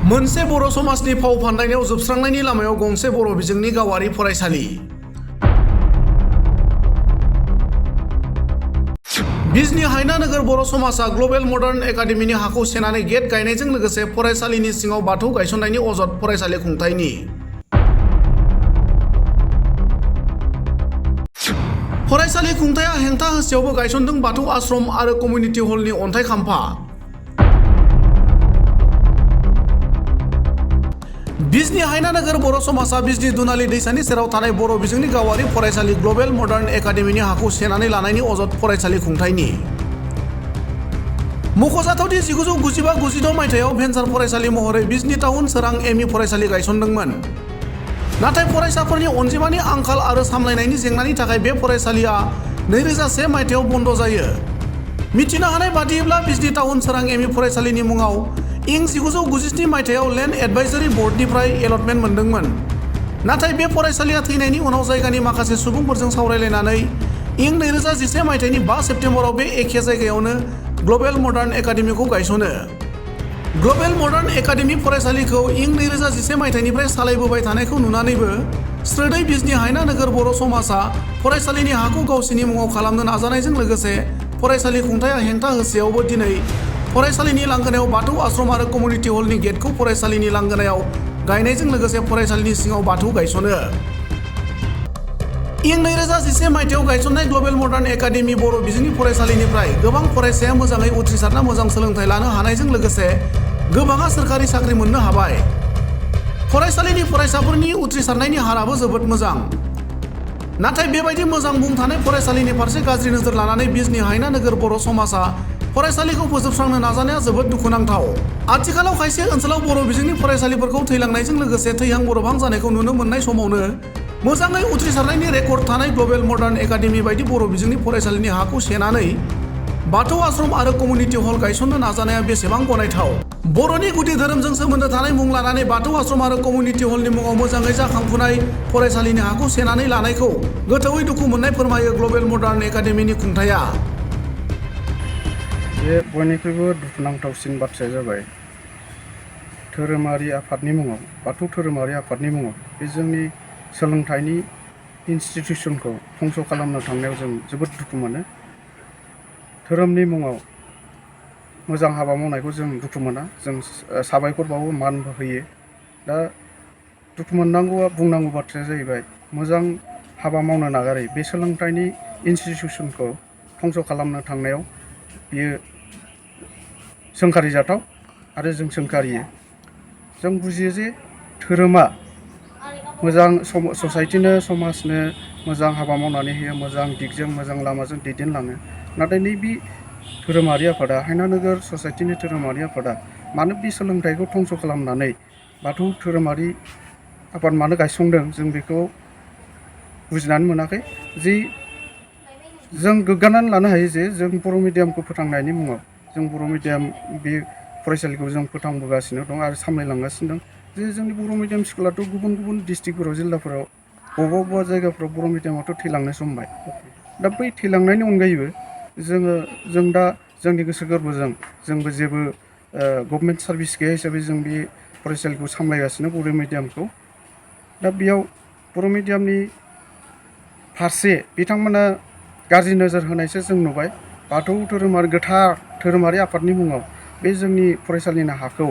मोनसे बर' समाजनि फाव फान्दायनायाव जोबस्रांनायनि लामायाव गंसे बर' बिजोंनि गावारि फरायसालि। बिजनी हायना नोगोर बर' समाजा ग्लबेल मडार्न एकाडेमीनि हाखौ सेनानै गेट गायनायजों लोगोसे फरायसालिनि सिङाव बाथौ गायसननायनि अजद फरायसालि खुंथायनि। फरायसालि खुंथाया हेंथा होसेयावबो गायसनदों बाथौ आश्रम आरो कमिउनिटि हलनि अन्थाइ खाम्फा। बिजनी हायना नोगोर बर' समाजा बिजनी दुनाली दैसानि सेराव थानाय बर' बिजोंनि गावारि फरायसालि ग्लबेल मडार्न एकाडेमीनि हाखौ सेनानै लानायनि अजद फरायसालि खुंथायनि। मख'जाथावदि 1995-96 मायथाइयाव भेन्सार फरायसालि महरै बिजनी टाउन सोरां एमइ फरायसालि गायसनदोंमोन। नाथाय फरायसाफोरनि अनजिमानि आंखाल आरो सामलायनायनि जेंनानि थाखाय बे फरायसालिया 2001 मायथाइयाव बन्द जायो। मिथिनो हानाय बादियैब्ला बिजनी टाउन सोरां एमइ फरायसालिनि मुङाव इं 1997 मायथाइयाव लेन्ड एडभाइजरी बर्डनिफ्राय एलटमेन्ट मोनदोंमोन। नाथाय बे फरायसालिया थैनायनि उनाव जायगानि माखासे सुबुंफोरजों सावरायलायनानै इं 2011 मायथाइनि 5 सेप्तेम्बराव बे एखे जायगायावनो ग्लबेल मडार्न एकाडेमीखौ गायसनो। ग्लबेल मडार्न एकाडेमी फरायसालिखौ इं 2011 मायथाइनिफ्राय सालायबोबाय थानायखौ नुनानैबो स्रोदै बिजनी हायना नोगोर बर' समाजा फरायसालिनि हाखौ गावसिनि मुङाव खालामनो नाजानायजों लोगोसे फरायसालि खुंथाया हेंथा होसेयावबो दिनै फरायसालिनि लांगोनायाव बाथौ आश्रम आरो कमिउनिटि हलनि गेटखौ फरायसालिनि लांगोनायाव गायनायजों लोगोसे फरायसालिनि सिङाव बाथौ गायसनो। इं 2011 मायथाइयाव गायसननाय ग्लबेल मडार्न एकाडेमी बर' बिजोंनि फरायसालिनिफ्राय गोबां फरायसाया मोजाङै उथ्रिसारना मोजां सोलोंथाइ लानो हानायजों लोगोसे गोबाङा सोरखारि साख्रि मोननो हाबाय। फरायसालिनि फरायसाफोरनि उथ्रिसारनायनि हाराबो जोबोद मोजां। नाथाय बेबायदि मोजां मुं थानाय फरायसालिनि फारसे गाज्रि नोजोर लानानै बिजनी हायना नोगोर बर' समाजा फरायसालिखौ फोजोबस्रांनो नाजानाया जोबोद दुखुनांथाव। आथिखालाव खायसे ओनसोलाव बर' बिजोंनि फरायसालिफोरखौ थैलांनायजों लोगोसे थैहां बरबहां जानायखौ नुनो मोननाय समावनो मोजाङै उथ्रिसारनायनि रेकर्ड थानाय ग्लबेल मडार्न एकाडेमी बायदि बर' बिजोंनि फरायसालिनि हाखौ सेनानै बाथौ आश्रम आरो कमिउनिटि हल गायसननो नाजानाया बेसेबां गनायथाव। बर'नि गुदि धोरोमजों सोमोन्दो थानाय मुं लानानै बाथौ आश्रम आरो कमिउनिटि हलनि मुङाव मोजाङै जाखांफुनाय फरायसालिनि हाखौ सेनानै लानायखौ गोथौयै दुखु मोननाय फोरमायो ग्लबेल मडार्न एकाडेमीनि खुंथाया। बे बयनिख्रुइबो दुखुनांथावसिन बाथ्राया जाबाय धोरोमारि आफादनि मुङाव बाथौ धोरोमारि आफादनि मुङाव बे जोंनि सोलोंथाइनि इनस्टिटिउसनखौ धंस खालामनो थांनायाव जों जोबोद दुखु मोनो। धोरोमनि मुङाव मोजां हाबा मावनायखौ जों दुखु मोना, जों साबायखर बावो, मानबो होयो। दा दुखु मोननांगौआ बुंनांगौ बाथ्राया जाहैबाय मोजां हाबा मावनो नागारै बे सोलोंथाइनि इनस्टिटिउसनखौ धंस खालामनो थांनायाव बियो सोंखारि जाथाव आरो जों सोंखारियो। जों बुजियो जे धोरोमा मोजां ससाइटिनो समाजनो मोजां हाबा मावनानै होयो, मोजां दिगजों मोजां लामाजों दैदेनलाङो। नाथाय नैबे धोरोमारि आफादा हायना नोगोर ससाइटिनि धोरोमारि आफादा मानो बे सोलोंथाइखौ धंस खालामनानै बाथौ धोरोमारि आफाद मानो गायसंदों जों बेखौ बुजिनानै मोनाखै। जि जों गोग्गानानै लानो हायो जे जों बर' मिडियामखौ फोथांनायनि मुङाव जों बर' मिडियाम बे फरायसालिखौ जों फोथांबोगासिनो दं आरो सामलायलांगासिनो दं। जे जोंनि बर' मिडियाम स्कुलाथ' गुबुन गुबुन डिस्ट्रिक्टफोराव जिल्लाफोराव बबेबा बबेबा जायगाफ्राव बर' मिडियामाथ' थैलांनो हमबाय। दा बै थैलांनायनि अनगायैबो जों दा जोंनि गोसो गोरबोजों जोंबो जेबो गभर्नमेन्ट सार्भिस गैया हिसाबै जों बे फरायसालिखौ सामलायगासिनो बर' मिडियामखौ। दा बेयाव बर' मिडियामनि फारसे बिथांमोना गाज्रि नोजोर होनायसो जों नुबाय। बाथौ धोरोमारि गोथार धोरोमारि आफादनि मुङाव बे जोंनि फरायसालिनि हाखौ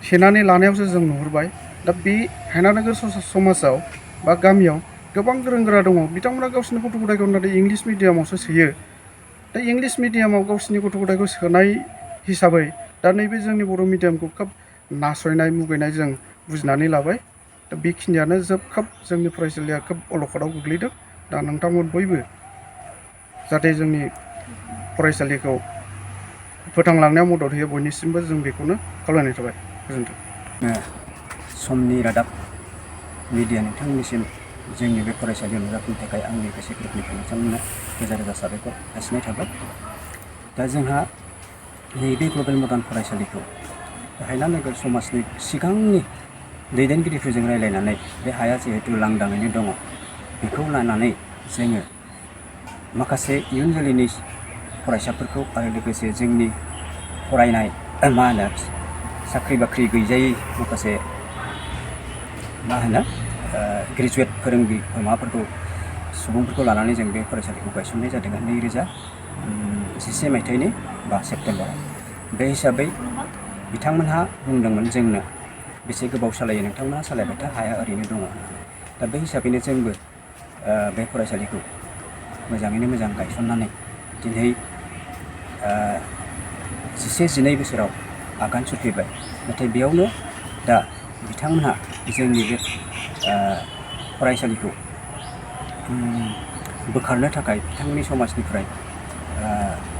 सेनानै लानायावसो जों नुहुरबाय। दा बे हायना नोगोर समाजाव बा गामियाव गोबां गोरों गोरा दङ, बिथांमोना गावसिनि गथ' गथायखौ नाथाय इंलिस मिडियामावसो सोयो। दा इंलिस मिडियामाव गावसिनि गथ' गथायखौ सोनाय हिसाबै दा नैबे जोंनि बर' मिडियामखौ खोब नासयनाय मुगैनाय जों बुजिनानै लाबाय। दा बेखिनियानो खोब जोंनि फरायसालिया खोब अलखदाव गोग्लैदों। दा नोंथांमोन बयबो जाहाथे जोंनि फरायसालिखौ फोथांलांनायाव मदद होयो बयनिसिमबो जों बेखौनो खावलायनाय थाबाय। गोजोन्थों। समनि रादाब मिडिया नोंथांनिसिम जोंनि बे फरायसालियाव नुजाफैनो थाखाय आंनि गोसो गोरबोनिफ्राय नोंथांमोननो रोजा रोजा साबायखर जासिनाय थाबाय। दा जोंहा नैबे ग्लबेल मडार्न फरायसालिखौ हायना नोगोर समाजनि सिगांनि दैदेनगिरिफोरजों रायज्लायनानै बे हाया जिहेतु लांदाङैनो दङ बेखौ लानानै जोङो माखासे इयुन जोलैनि फरायसाफोरखौ आरो लोगोसे जोंनि फरायनाय साख्रि बाख्रि गैजायै माखासे मा होनो ग्रेजुवेट फोरोंगिरि माबाफोरखौ सुबुंफोरखौ लानानै जों बे फरायसालिखौ गायसननाय जादों 2011 मायथाइनि 5 सेप्तेम्बराव। बे हिसाबै बिथांमोनहा बुंदोंमोन जोंनो बेसे गोबाव सालायो नोंथांमोनहा सालायबाय था हाया ओरैनो दङ होननानै। दा बे हिसाबैनो जोंबो बे फरायसालिखौ मोजाङैनो मोजां गायसननानै दिनै 11-12 बोसोराव आगान सुरफैबाय। नाथाय बेयावनो दा बिथांमोनहा जोंनि बे फरायसालिखौ बोखारनो थाखाय बिथांमोननि समाजनिफ्राय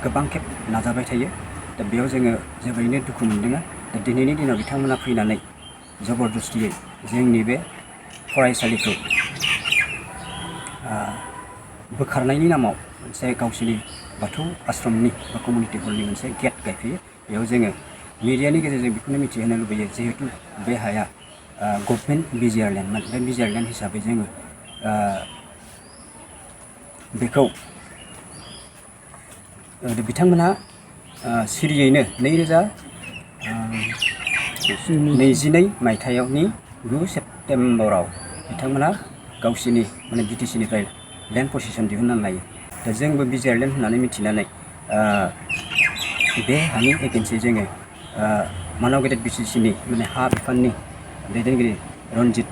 गोबां खेब नाजाबाय थायो। दा बेयाव जोङो जोबोरैनो दुखु मोनदों। दा दिनैनि दिनाव बिथांमोना फैनानै जबरदस्तियै जोंनि बे फरायसालिखौ बोखारनायनि नामाव मोनसे गावसोरनि बाथौ आश्रमनि बा कमिउनिटि हलनि मोनसे गेट गायफैयो। बेयाव जोङो मिडियानि गेजेरजों बेखौनो मिथिहोनो लुबैयो जिहेतु बे हाया गभर्नमेन्ट बिजिआर लेन्डमोन। बे बिजिआर लेन्ड हिसाबै जोङो बेखौ बिथांमोनहा सिरियैनो 2022 मायथाइनि 9 सेप्तेम्बराव बिथांमोनहा गावसिनि माने BTCनिफ्राय लेन्ड पजिसन दिहुननानै लायो। दा जोंबो बिजिआर लेन्ड होननानै मिथिनानै बे हानि एगेन्सै जोङो मानाव गेदेर BCCनि माने हा बिफाननि दैदेनगिरि रन्जित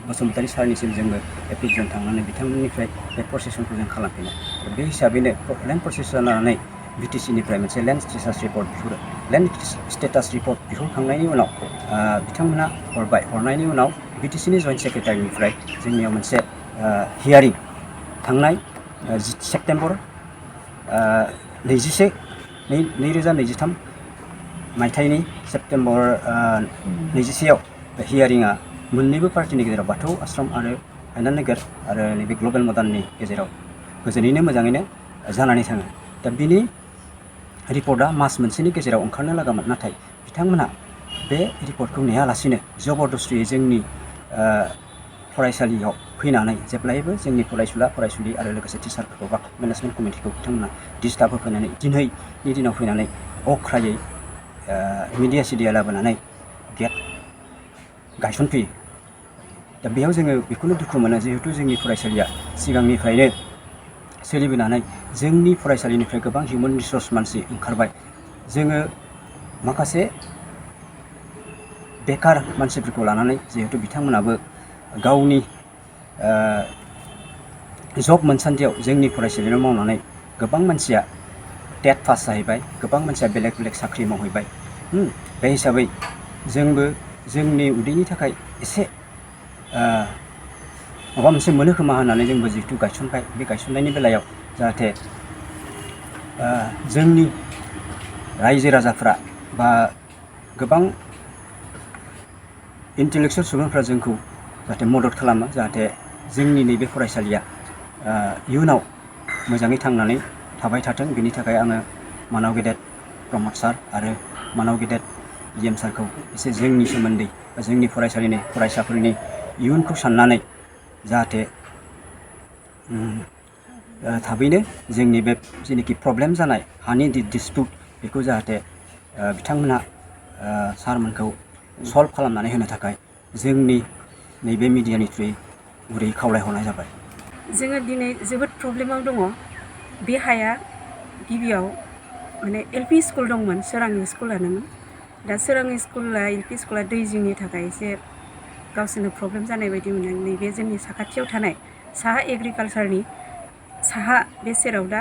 बसुमतारी सारनिसिम जोङो एप्लिकेसन थांनानै बिथांमोननिफ्राय बे प्रसेसनखौ जों खालामफैनो। बे हिसाबैनो लेन्ड प्रसेसन लानानै BTCनिफ्राय मोनसे लेन्ड स्टेटास रिपर्ट बिहरो। लेन्ड स्टेटास रिपर्ट बिहरखांनायनि उनाव बिथांमोनहा हरनायनि उनाव BTCनि जइन्ट सेक्रेटारिनिफ्राय जोंनियाव मोनसे हियारिं थांनाय सेप्तेम्बर 2023 मायथाइनि सेप्तेम्बर 21आव हियारिंआ मोननैबो पार्टिनि गेजेराव बाथौ आश्रम आरो हायना नोगोर आरो नैबे ग्लबेल मडार्ननि गेजेराव गोजोनैनो मोजाङैनो जानानै थाङो। दा बिनि रिपर्टआ मास मोनसेनि गेजेराव ओंखारनो लागामोन। नाथाय बिथांमोनहा बे रिपर्टखौ नेयालासिनो जबरदस्तियै जोंनि फरायसालियाव फैनानै जेब्लायबो जोंनि फरायसुलि आरो लोगोसे टिचारफोरखौ बा मेनेजमेन्ट कमिटिखौ बिथांमोना डिस्टार्ब होफैनानै दिनैनि दिनाव फैनानै अख्रायै मिडिया लाबोनानै गेट गायसनफैयो। दा बेयाव जोङो बेखौनो दुखु मोनो जिहेतु जोंनि फरायसालिया सिगांनिफ्रायनो सोलिबोनानै जोंनि फरायसालिनिफ्राय गोबां हिउमेन रिसर्स मानसि ओंखारबाय। जोङो माखासे बेकार मानसिफोरखौ लानानै जिहेतु बिथांमोनाबो गावनि जब मोनसान्दियाव जोंनि फरायसालियाव मावनानै गोबां मानसिया टेट पास जाहैबाय, गोबां मानसिया बेलेग साख्रि मावहैबाय। बे हिसाबै जोंबो जोंनि उदैनि थाखाय एसे माबा मोनसे मोनो खोमा होननानै जोंबो जिहेतु गायसनबाय। बे गायसननायनि बेलायाव जाहाथे जोंनि रायजो राजाफ्रा बा गोबां इन्टेलेक्सुवेल सुबुंफ्रा जोंखौ जाहाथे मदद खालामो, जाहाथे जोंनि नैबे फरायसालिया इयुनाव मोजाङै थांनानै थाबाय थाथों। बेनि थाखाय आङो मानाव गेदेर प्रमद सार आरो मानाव गेदेर EM सारखौ एसे जोंनि सोमोन्दै जोंनि फरायसालिनि फरायसाफोरनि इयुनखौ साननानै जाहाथे थाबैनो जोंनि बे जेनोखि प्रब्लेम जानाय हानि डिसपिउट बेखौ जाहाथे बिथांमोनहा सारमोनखौ सल्भ खालामनानै होनो थाखाय जोंनि नैबे मिडियानि थ्रुयै गुरै खावलायहरनाय जाबाय। जोङो दिनै जोबोद प्रब्लेमाव दङ। बे हाया गिबियाव माने LP स्कुल दंमोन, सोरांनि स्कुलानोमोन। दा सोरांनि स्कुला LP स्कुला दै जिंनि थाखाय एसे गावसोरनो प्रब्लेम जानाय बायदि मोनो। नैबे जोंनि साखाथियाव थानाय साहा एग्रिकालसारनि साहा बे सेराव दा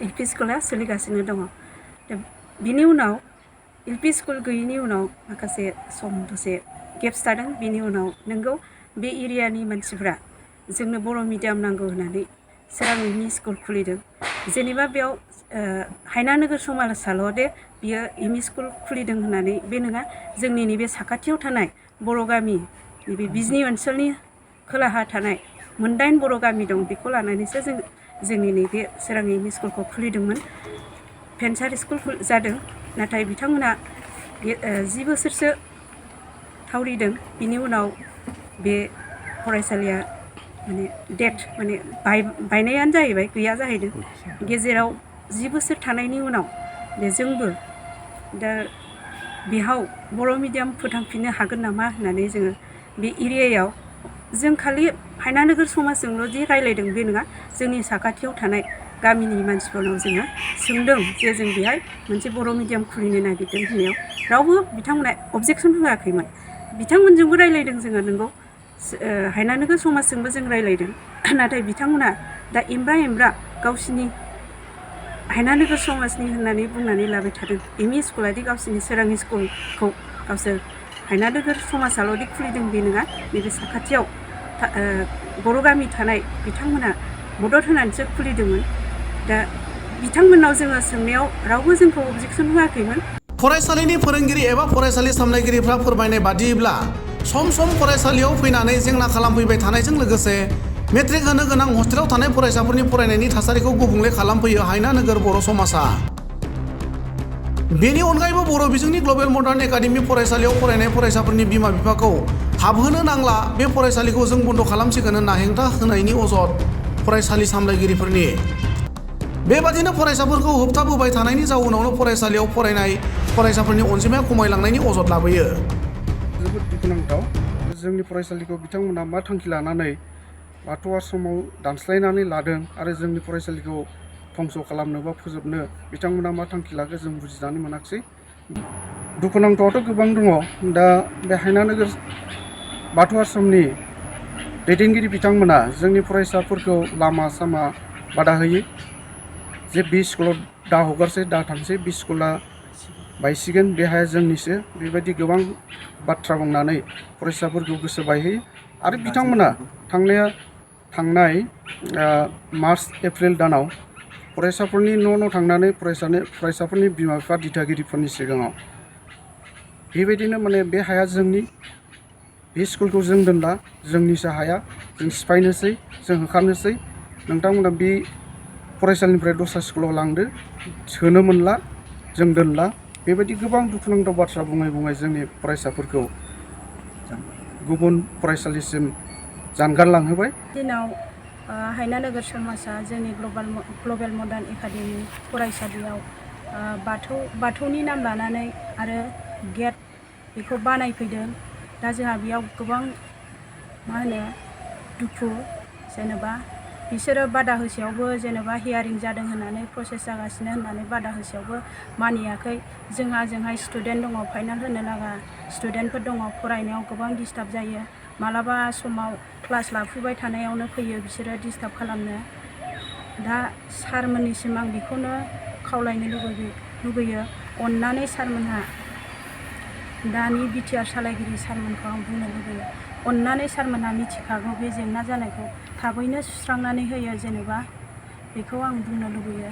LP स्कुला सोलिगासिनो दङ। दा बिनि उनाव LP स्कुल गैयैनि उनाव माखासे सम दसे गेप्स थादों। बिनि उनाव नोंगौ बे एरियानि मानसिफ्रा जोंनो बर' मिडियाम नांगौ होननानै सोरां एमइ स्कुल खुलिदों। जेनेबा बेयाव हायना नोगोर समाजाल' दे बियो एमइ स्कुल खुलिदों होननानै बे नङा। जोंनि नैबे साखाथियाव थानाय बर' गामि, नैबे बिजनि ओनसोलनि खोलाहा थानाय 9 बर' गामि दं। बेखौ लानानैसो जोंनि नैबे सोरां एमइ स्कुलखौ खुलिदोंमोन। भेन्सार स्कुल जादों, नाथाय बिथांमोना 10 बोसोरसो थावरिदों। बिनि उनाव बे फरायसालिया माने बायनायानो जाहैबाय, गैया जाहैदों। गेजेराव 10 बोसोर थानायनि उनाव जोंबो दा बेहाव बर' मिडियाम फोथांफिननो हागोन नामा होननानै जोङो बे एरियायाव जों खालि हायनानोगोर समाजजोंल' दि रायलायदों बे नङा, जोंनि साखाथियाव थानाय गामिनि मानसिफोरनाव जोङो सोंदों जे जों बेहाय मोनसे बर' मिडियाम खुलिनो नागिरदों होननायाव रावबो बिथांमोना अबजेक्सन होआखैमोन। बिथांमोनजोंबो रायलायदों जोङो नंगौ, हायनानोगोर समाजजोंबो जों रायलायदों, नाथाय बिथांमोना दा एमब्रा गावसिनि हायनानोगोर समाजनि होननानै बुंनानै लाबाय थादों। एमइ स्कुलादि गावसिनि सोरां स्कुलखौ गावसोर हायनानोगोर समाजाल'दि खुलिदों बे नङा, नैबे साखाथियाव बर' गामि थानाय बिथांमोना मदद होनानैसो खुलिदोंमोन। दा बिथांमोननाव जोङो सोंनायाव रावबो जोंखौ अबजेक्सन होआखैमोन। फरायसालिनि फोरोंगिरि एबा फरायसालि सामलायगिरिफ्रा फोरमायनाय बादियैब्ला सम फरायसालियाव फैनानै जेंना खालामफैबाय थानायजों लोगोसे मेट्रिक होनो गोनां हस्टेलाव थानाय फरायसाफोरनि फरायनायनि थासारिखौ गुबुंले खालामफैयो हायनानोगोर बर' समाजा। बेनि अनगायैबो बर' बिजोंनि ग्लबेल मडार्न एकाडेमि फरायसालियाव फरायनाय फरायसाफोरनि बिमा बिफाखौ हाबहोनो नांला, बे फरायसालिखौ जों बन्द' खालामसिगोन होनना हेंथा होनायनि अजद फरायसालि सामलायगिरिफोरनि। बेबादिनो फरायसाफोरखौ होबथाबोबाय थानायनि जाउनावनो फरायसालियाव फरायनाय फरायसाफोरनि अनजिमाया खमायलांनायनि अजद लाबोयो। जोबोद दुखुनांथाव जोंनि फरायसालिखौ बिथांमोना मा थांखि लानानै बाथौ आश्रमाव दानस्लायनानै लादों आरो जोंनि फरायसालिखौ धंस' खालामनो बा फोजोबनो बिथांमोना मा थांखि लाखो जों बुजिनानै मोनाखिसै। दुखुनांथावआथ' गोबां दङ। दा बे हायनानोगोर बाथौ आश्रमनि दैदेनगिरि बिथांमोना जोंनि फरायसाफोरखौ लामा सामा बादा होयो जे बे स्कुलाव दा हगारसै, दा थांसै, बे स्कुला बायसिगोन, बे हाया जोंनिसो, बेबायदि गोबां बाथ्रा बुंनानै फरायसाफोरखौ गोसो बायहोयो। आरो बिथांमोना थांनाय मार्च एप्रिल दानाव फरायसाफोरनि न' थांनानै फरायसाफोरनि बिमा बिफा दिथागिरिफोरनि सिगाङाव बेबायदिनो बे हाया जोंनि, बे स्कुलखौ जों दोनला, जोंनिसो हाया, जों सिफायनोसै, जों होखारनोसै, नोंथांमोना बे फरायसालिनिफ्राय दस्रा स्कुलाव लांदो, सोनो मोनला, जों दोनला, बेबायदि गोबां दुखुनांथाव बाथ्रा बुङै जोंनि फरायसाफोरखौ गुबुन फरायसालिसिम जानगारलांहोबाय। दिनाव हायनानोगोर समाजा जोंनि ग्लबेल मडार्न एकाडेमि फरायसालियाव बाथौनि नाम लानानै आरो गेट बेखौ बानायफैदों। दा जोंहा बेयाव गोबां दुखु, जेनेबा बिसोरो बादा होसेयावबो जेनेबा हियारिं जादों होननानै प्रसेस जागासिनो होननानै बादा होसेयावबो मानियाखै। जोंहा स्टुडेन्ट दङ, फाइनाल होनो लागा स्टुडेन्टफोर दङ, फरायनायाव गोबां डिस्टार्ब जायो। मालाबा समाव क्लास लाफुबाय थानायावनो फैयो बिसोरो डिस्टार्ब खालामनो। दा सारमोननिसिम आं बेखौनो खावलायनो लुगैयो, अननानै सारमोनहा, दानि बिटिआर सालायगिरि सारमोनखौ आं बुंनो लुगैयो, अननानै सारमोनहा मिथिखागौ बे जेंना जानायखौ थाबैनो सुस्रांनानै होयो, जेनेबा बेखौ आं बुंनो लुगैयो।